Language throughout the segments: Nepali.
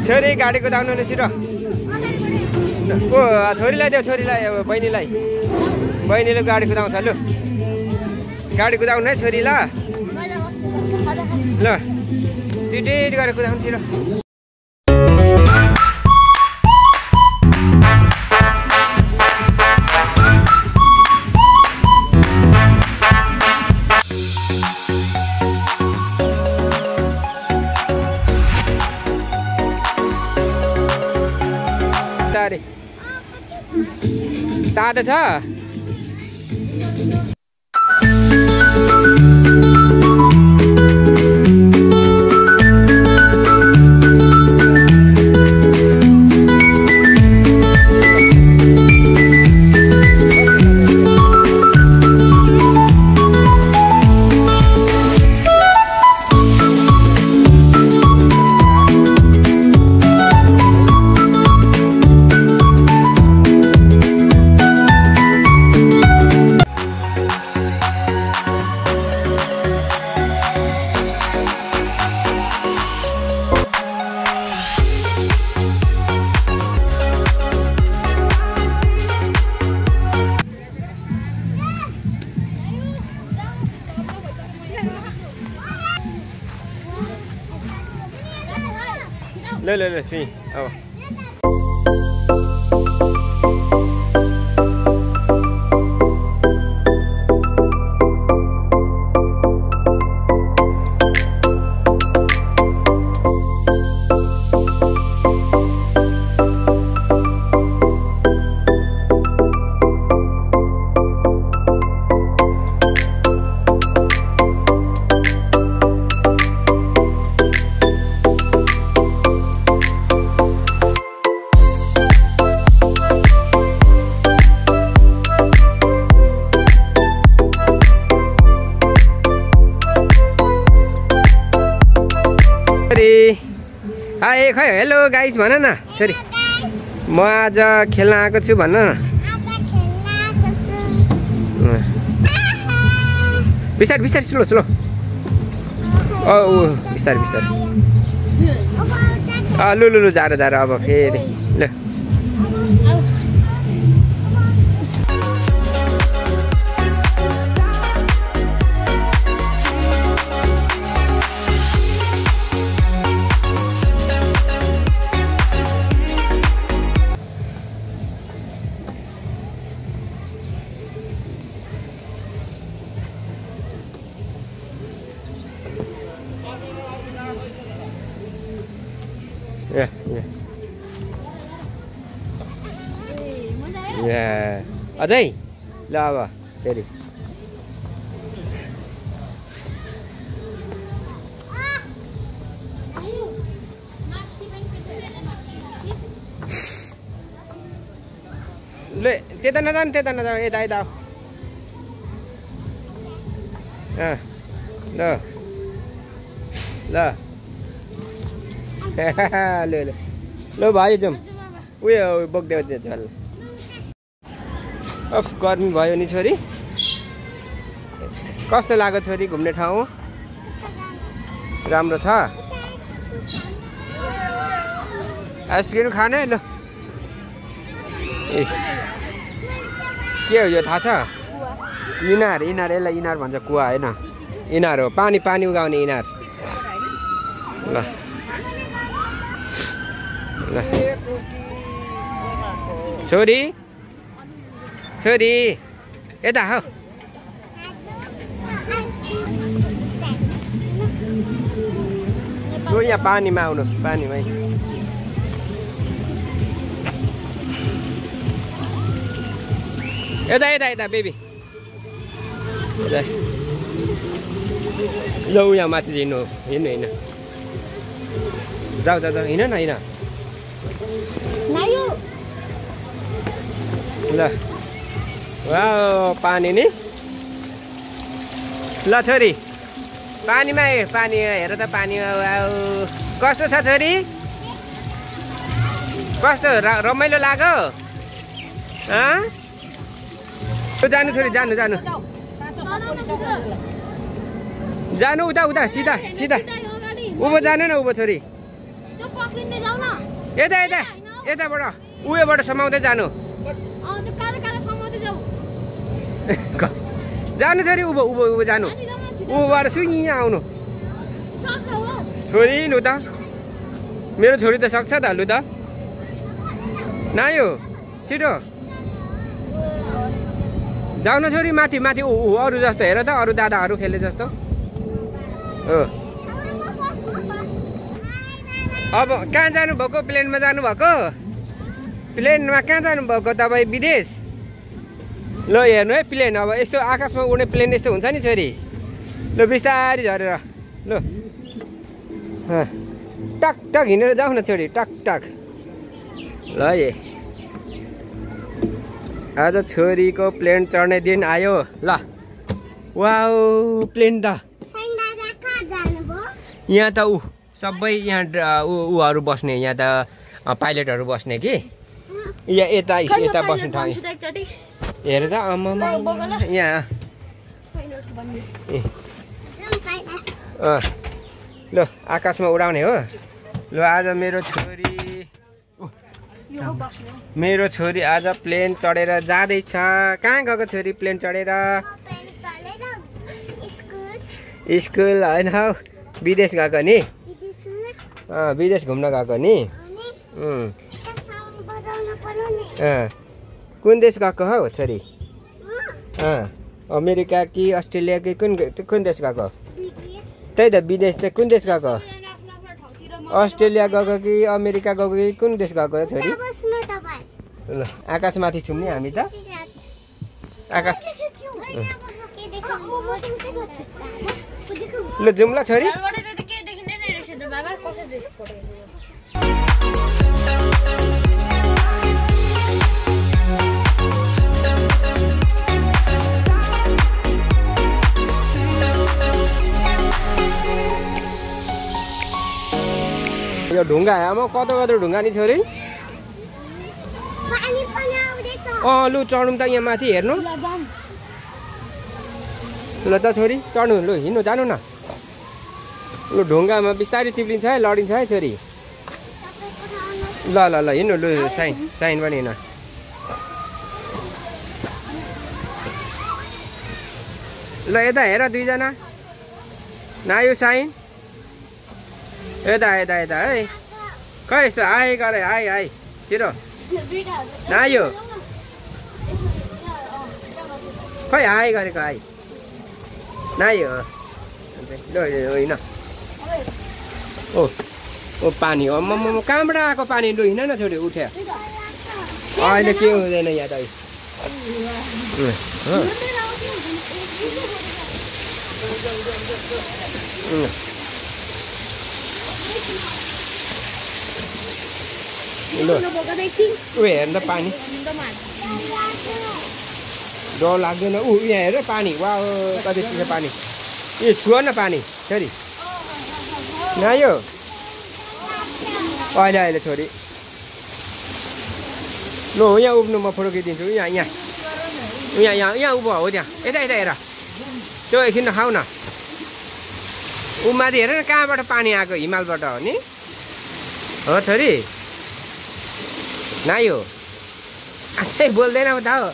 छोरी गाडी कुदाउनु नि छिटो ओ छोरीलाई देऊ छोरीलाई अब बहिनीले गाडी कुदाउँछ लु गाडी कुदाउनु है छोरी ल ल टिटिट गरेर कुदाउनु छिटो तातो छ ले सी अब हाय खै हेलो गाइस भन न छोरी म आज खेल्न आएको छु भन न बिस्तार बिस्तार स्लो स्लो ओ बिस्तार बिस्तार लु लु लु जारो जारो अब फेरि ल अझै ल अब फेरि ले त्यता नजाऊ यता यता ल ल ल ल भाइ जाउँ उयो बोक्दै झल अफ गर्मी भयो नि छोरी कस्तो लाग्यो छोरी घुम्ने ठाउँ राम्रो छ आइसक्रिम खाने ल ए के हो यो थाहा छ इनार यसलाई इनार भन्छ कुवा होइन इनार हो पानी उगाउने इनार ल ल छोरी यता हौ लु यहाँ पानीमा आउनु पानीमै यता बेबी लौ यहाँ माथि हिँड्नु होइन जाऊ हिँड न हिँड ल वाह पानी नि ल छोरी पानीमा पानी हेर त पानी कस्तो छ छोरी कस्तो रमाइलो लाग्यो जानु छोरी जानु उता सीधा उँभो जानु न उँभो छोरी यता यता यताबाट उयोबाट समाउँदै जानु जानु छोरी उभो उभो उभो जानु उबाट सुई आउनु छोरी लु त मेरो छोरी त सक्छ त लु त नायो छिटो जाऊ न छोरी माथि माथि अरू जस्तो हेर त अरू दादाहरू खेले जस्तो हो अब कहाँ जानुभएको प्लेनमा जानुभएको प्लेनमा कहाँ जानुभएको तपाईँ विदेश ल हेर्नु है प्लेन अब यस्तो आकाशमा उड्ने प्लेन यस्तो हुन्छ नि छोरी ल बिस्तारी झरेर ल टक टक हिँडेर जाऊ न छोरी टक टक ल ए आज छोरीको प्लेन चढ्ने दिन आयो ल वाउ प्लेन त यहाँ त सबै यहाँ उहरू बस्ने यहाँ त पाइलटहरू बस्ने कि यहाँ यता यता बस्ने ठाउँ हेर त आम्मा यहाँ ल आकाशमा उडाउने हो ल आज मेरो छोरी आज प्लेन चढेर जाँदैछ कहाँ गएको छोरी प्लेन चढेर स्कुल होइन हौ विदेश गएको नि विदेश घुम्न गएको नि कुन देश गएको हौ छोरी अमेरिका कि अस्ट्रेलिया कि कुन देश गएको त्यही त विदेश चाहिँ कुन देश गएको अस्ट्रेलिया गएको कि अमेरिका गएको कि कुन देश गएको छोरी ल आकाशमाथि छौँ नि हामी त आकाश ल जाउँ ल छोरी यो ढुङ्गा आमा कता कता ढुङ्गा नि छोरी लु चढौँ त यहाँ माथि हेर्नु ल त छोरी चढ्नु लु हिँड्नु जानु न लु ढुङ्गामा बिस्तारै चिप्लिन्छ है लडिन्छ है छोरी ल ल ल हिँड्नु लु साइन साइन पनि हिँड ल यता हेर दुईजना नायो साइन यता यता यता है खै यस्तो आए गरे आए आए छिटो नायो खै आए गरेको आए नायो होइन ओ पानी हो म कहाँबाट आएको पानी लु हिँड न छोरी उठ्यो अहिले के हुँदैन यहाँ त हेर्नु त पानी डर लाग्दैन यहाँ हेर पानी वा कति छ पानी ए छुवा न पानी छोरी नायो अहिले अहिले छोरी ल यहाँ उभ्नु म फोटो खिचिदिन्छु यहाँ यहाँ यहाँ यहाँ यहाँ उभो हो त्यहाँ यता यता हेर त्यो एकछिन खाऊ न माथि हेर न कहाँबाट पानी आएको हिमालबाट हो नि हो छोरी नायो आजै बोल्दैन त हो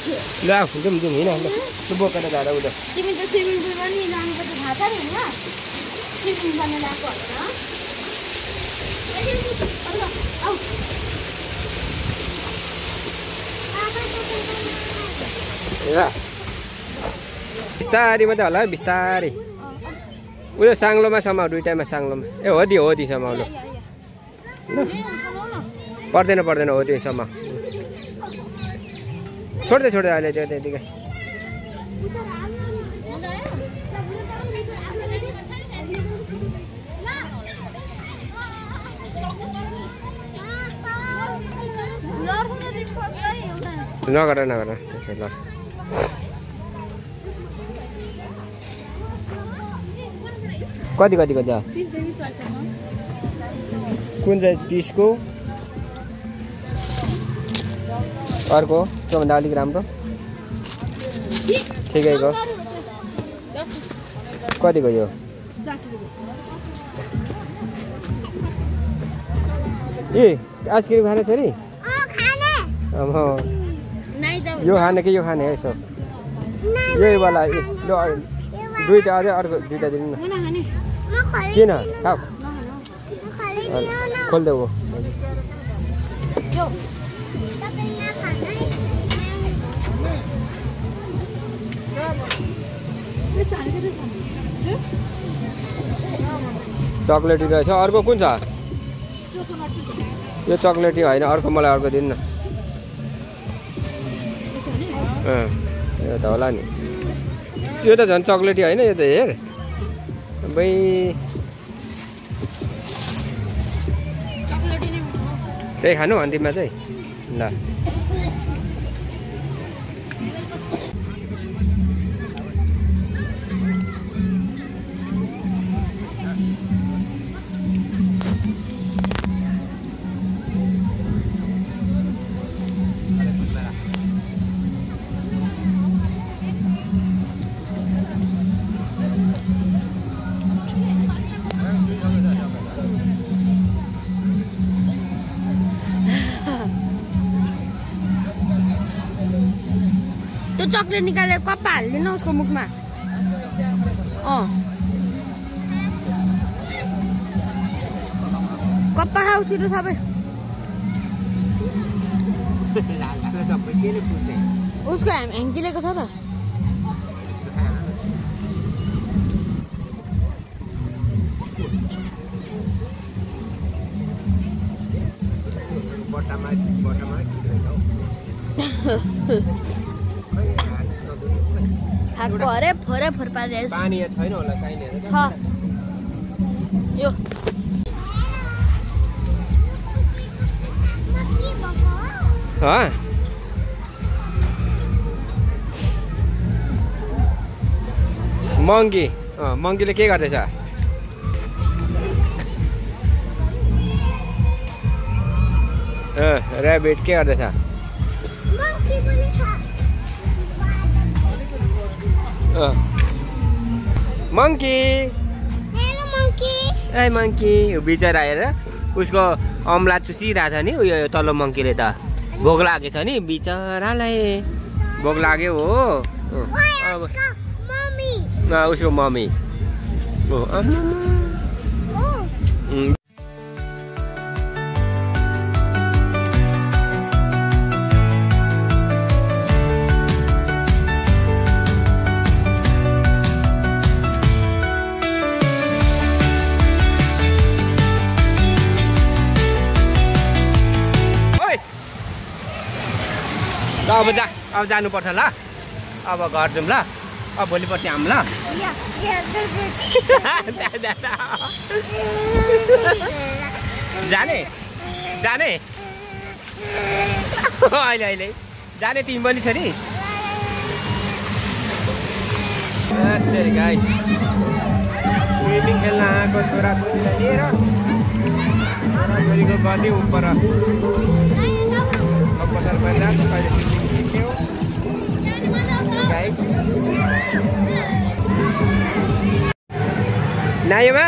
ल जाउँ जाउँ हिँड ल बोकेर जाँदा उता तिमी त स्विमिङ पुलमा नि जानुपर्छ थाहा छ नि होइन स्विमिङ गर्न गएको होला बिस्तारी मात्रै होला है बिस्तारी उयो साङ्लोमा समाउ दुइटामा साङ्लोमा ए हो दि समाउनु पर्दैन पर्दैन हो त्यो समाउ छोड्दै छोड्दै अहिले त्यो त्यतिकै नगर नगर ल कति कति कति कुन चाहिँ 30 को अर्को त्योभन्दा अलिक राम्रो ठिकैको कतिको यो ए आइसक्रिम खाने छोरी अब यो खाने कि यो खाने है यसो यही वाला दुईटा अझै अर्को दुईटा दिनु न किन खाऊ खोल्दै हो चक्लेटी रहेछ अर्को कुन छ यो चक्लेटी होइन अर्को मलाई अर्को दिनु न यो त होला नि यो त झन् चक्लेटी होइन यो त हेर अबै त्यही खानु अन्तिममा चाहिँ ल चक्लेट निकालेर कप्पा हालिदिनु उसको मुखमा कप्पा खाऊ छिटो सबै उसको ह्याङ्किलेको छ त हातको हरे फोरे फोर पारेर पानी छैन होला चाहिने छ यो मङ्की मङ्कीले के गर्दैछ ऱ्याबिट के गर्दैछ मङ्की ए मङ्की बिचरा हेर उसको अम्ला चुसिरहेछ नि उयो तल्लो मङ्कीले त भोक लागेछ नि बिचरालाई भोक लाग्यो हो उसको मम्मी अब जानुपर्छ ल अब घर जाउँ ल अब भोलि पर्सि आऊँ ल जाने जाने अहिले अहिले जाने तिमी पनि छ नि गाइस स्विमिङ खेल्न आएको छोराछोरीलाई लिएर छोराछोरीको गति उपर नायोमा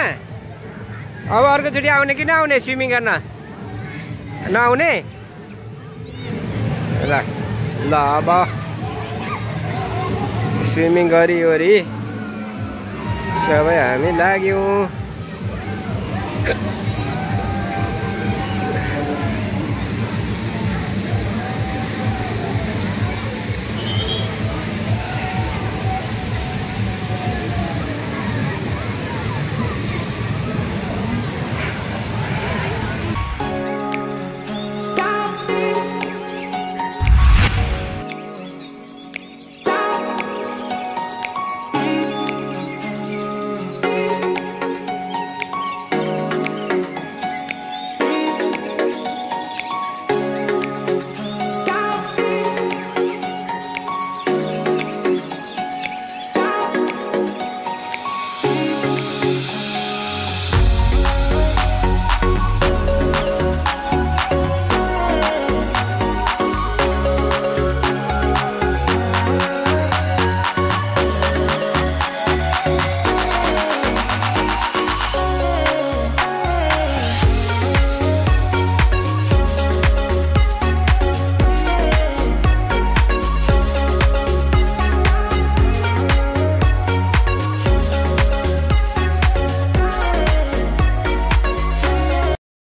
अब अर्कोचोटि आउने कि नआउने स्विमिङ गर्न नआउने ल ल अब स्विमिङ गरिवरी सबै हामी लाग्यौँ